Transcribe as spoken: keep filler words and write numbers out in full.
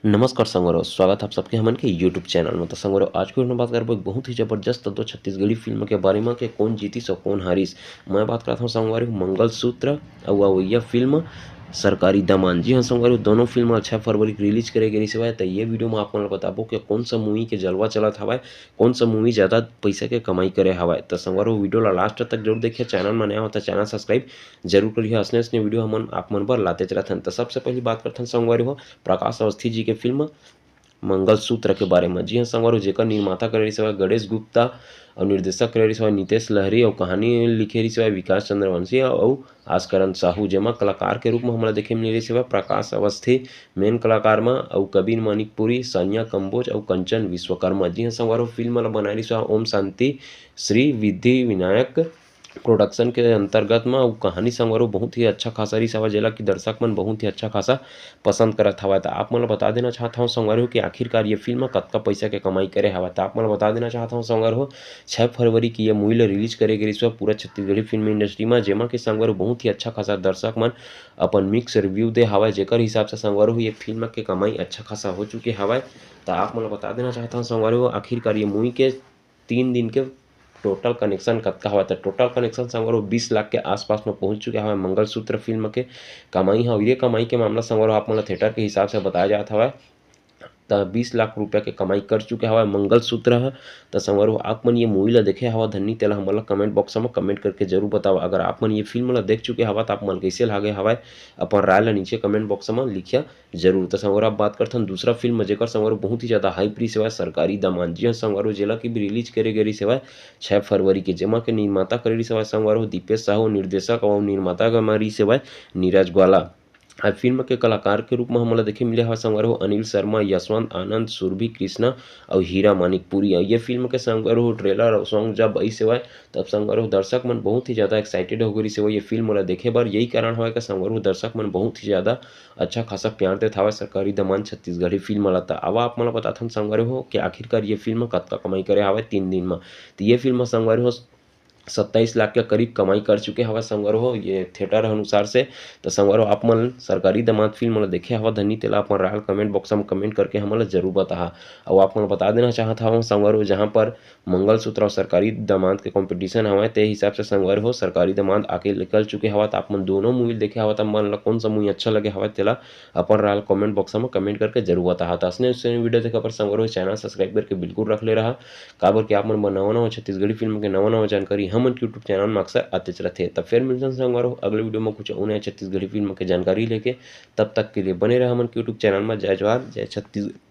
नमस्कार संगवारी हो, स्वागत आप सबके हमन के YouTube चैनल में। तो संगवारी हो, आज के हम बात करबो एक बहुत ही जबरदस्त दो छत्तीसगढ़ी फिल्म के बारे में कि कौन जीतिस और कौन हारिस। मैं बात करत हूँ संगवारी हो, मंगलसूत्र अउ अवइया फिल्म सरकारी दामांद। जी हाँ संगवारी हो, दोनों फिल्म छः फरवरी के रिलीज करे गे रिहिस हवय। तो ये वीडियो में आप मन ल बताबो कि कौन सा मूवी के जलवा चलत हवय, कौन सा मूवी ज़्यादा पैसा के कमाई करे हवय। तो संगवारी हो, वीडियो ला लास्ट तक जरूर देखिए। चैनल में नया हो तो चैनल सब्सक्राइब जरूर करिए। असने असने वीडियो हमन आप मन बर लाते चलत हन। तो सबसे पहली बात करथन संगवारी हो, प्रकाश अवस्थी जी के फिल्म मंगलसूत्र के बारे में। जी हाँ संगवारी हो, जेकर निर्माता करे रिहिस हवय गणेश गुप्ता अउ निर्देशक करे रिहिस हवय नितेश लहरी अउ कहानी लिखे रिहिस हवय विकास चंद्रवंशी अउ आस्करन साहू, जेमा कलाकार के रूप में हमला देखे मिले रिहिस हवय प्रकाश अवस्थी मेन कलाकार में अउ कबीर मानिकपुरी, सानिया कंबोज अउ कंचन विश्वकर्मा। जी हाँ संगवारी हो, फिल्म ला बनाए रिहिस हवय ओम शांति श्री विधि विनायक प्रोडक्शन के अंतर्गत म। अउ कहानी संगवारी हो बहुत ही अच्छा खासा रिहिस हवय, जेला कि दर्शक मन बहुत ही अच्छा खासा पसंद करत हवय। त आप मन ल बता देना चाहत हवं संगवारी हो कि आखिरकार ये फिल्म कतका पैसा के कमाई करे हवय। त आप मन ल बता देना चाहत हवं संगवारी हो, छः फरवरी की ये मूवी ल रिलीज करे गे रिहिस हवय पूरा छत्तीसगढ़ी फिल्म इंडस्ट्री म, जेमा के संगवारी हो बहुत ही अच्छा खासा दर्शक मन अपन मिक्स रिव्यू दे हवय, जेकर हिसाब से संगवारी हो ये फिल्म के कमाई अच्छा खासा हो चुके हवय। त आप मन ल बता देना चाहत हवं संगवारी हो, आखिरकार ये मूवी के तीन दिन के टोटल कलेक्शन कतका हवय, त टोटल कलेक्शन संगवारी हो बीस लाख के आसपास में पहुंच चुके हवय मंगलसूत्र फिल्म के कमाई ह। अउ ये कमाई के मामला संगवारी हो आप मन ल थिएटर के हिसाब से बताया जात हवय, त बीस लाख रुपया के कमाई कर चुके हवय मंगलसूत्र ह। त संगवारी हो आप मन ये मूवी ल देखे हवा धन्नी, तेला हमन ल कमेंट बॉक्स में कमेंट करके जरूर बतावा। अगर आप मन ये फिल्म ल देख चुके हवा त आप मन ल कइसे लागे हवय, अपन राय ल नीचे कमेंट बॉक्स में लिखिया जरूर। त संगवारी हो, अब बात करथन दूसरा फिल्म, जेकर संगवारी हो बहुत ही ज्यादा हाइप रिहिस हवय, सरकारी दामांद। जी हाँ संगवारी हो, जेला कि भी रिलीज करे गे रिहिस हवय छः फरवरी के, जेमा के निर्माता करे रिहिस हवय संगवारी हो दीपेश साहू, निर्देशक अउ निर्माता के म रिहिस हवय नीरज ग्वाला। अब फिल्म के कलाकार के रूप में हमन ल देखे मिले हवय संगवारी हो अनिल शर्मा, यशवंत आनंद, सुरभि कृष्णा अउ हीरा मानिकपुरी। अउ ये फिल्म के संगवारी हो ट्रेलर अउ सॉन्ग जब आइस हवय, तब संगवारी हो दर्शक मन बहुत ही ज्यादा एक्साइटेड हो गे रिहिस हवय ये फिल्म ल देखे बर। यही कारण हवय कि संगवारी हो दर्शक मन बहुत ही ज्यादा अच्छा खासा प्यार देत हवय सरकारी दामांद छत्तीसगढ़ी फिल्म ला। त अब आप मन ल बताथन संगवारी हो कि आखिरकार ये फिल्म कतका कमाई करे हवय तीन दिन म। त ये फिल्म संगवारी हो सत्ताईस लाख के करीब कमाई कर चुके हवय संगवारी हो ये थिएटर अनुसार से। त संगवारी हो आप मन सरकारी दामांद फिल्म ला देखे हवा धन्नी, तेला अपन राय ल कमेंट बॉक्स में कमेंट करके हमन ल जरूर बताहा। अउ आप मन ल बता देना चाहत हवं संगवारी हो, जहां पर मंगलसूत्र अउ सरकारी दामांद के कॉम्पिटिशन हवय, ते हिसाब से संगवारी हो सरकारी दामांद आके निकल चुके हवय। त आप मन दोनों मूवी देखे हवय, त मन ल कौन सा मूवी अच्छा लगे हवय, तेला अपन राय ल कमेंट बॉक्स में कमेंट करके जरूर बताहा। त असने उसने वीडियो देखे बर संगवारी हो चैनल सब्सक्राइब करके बिल्कुल रख ले रहा, काबर कि आप मन बर नवा नवा छत्तीसगढ़ी फिल्म के नवा नवा जानकारी हमन के YouTube चैनल में अक्सर आतेच रथे। त फिर मिलथन संगवारी हो अगले वीडियो में कुछ अउ नया छत्तीसगढ़ी फिल्म के जानकारी लेके। तब तक के लिए बने रहा हमन के YouTube चैनल में। जय जोहार, जय छत्तीसगढ़।